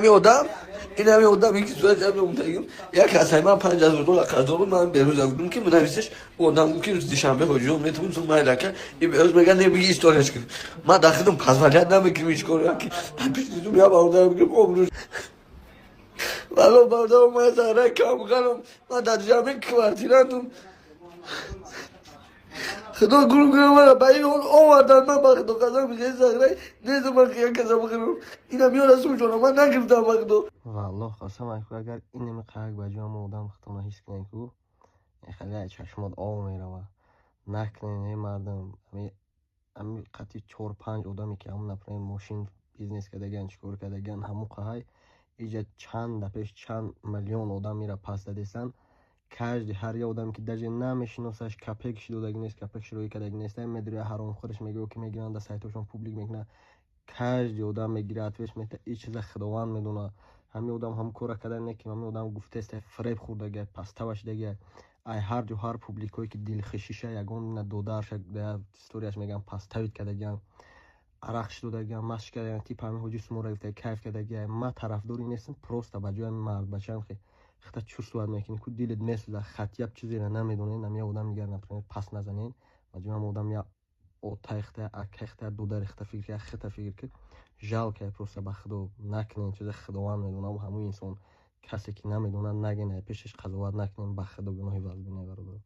Одам, ин ҳами одам, ки сурати ҳами омдагим, як касай ман 5000 доллар қарздор буд. Ман берӯза гуфтам, ки менависеш. Одам гуфт, ки душанбе ҳоҷиён метавон сум майлака. И берӯз мега, не, биги историяш кун. Ман дар худам позволять намекунам ҳеҷ кор, ки пишдидум я бародарам, ки обрӯ вало бародарам, ман зара кам гарам, ман дар душанбе квартирантум. Худо гуру гуру мара ба ин ҳол овардан. Ман ба Худо қасам, зағрай нестам, ман як каса бихӯрам, ина меёрасум ҷона, ман нагирифтам, ба Худо. Валлоҳ қасам, айку, агар инами қаяк ба ҷои мо одам худтона ҳис кунем, ку хеле чашмот об мерава. Накунен, эй мардум. Ами қати чор панҷ одаме, ки ҳамун, например, мошин бизнес кардагиан, чӣ кор кардагиан, ҳамун қаҳай иҷа чанд да пеш чанд миллион одам мера пас дадестан. Каждый, ҳар як одаме, ки даже намешиносаш, копейкаши додаги нест, копейкаши роӣ кардаги нест, медуря ҳаромхӯраш мегӯ, ки мегиранд, да сайтошон публик мекунад. Каждый одам мегира, ответ мета. И чиза Худованд медонад. Ҳамин одам ҳамн кора карда не, ки ҳамин одам гуфтест, фиреб хӯрдагия, пастава шидагия. Ай ҳар ҷо, ҳар публикое, ки дилхушиша, ягон на додарша историяш мегӯям, паставит кардагиан, арақш додагиан, машқ кардагиан, типа ҳамин ҳоҷи сумора гуфта, кайф кардагия. Ман тарафдори нестам, просто ба ҷои ҳамин мардбачаам, ки хата чувствовать мекунӣ, ку дилет месӯзад. Хатияб чизеро намедонед, ам як одам дигар, например, пас назанед. Ба ҷои ҳам одам як отаи хата, акаи хата, додари хата фикр ки, хата фикр ки, жалко просто, ба Худо, накунед чизе. Худованд медонад. Ҳамун инсон, касе ки намедонад, наген, пешаш қазоват накунем. Ба Худо, гуноҳи вазбине, бародаро.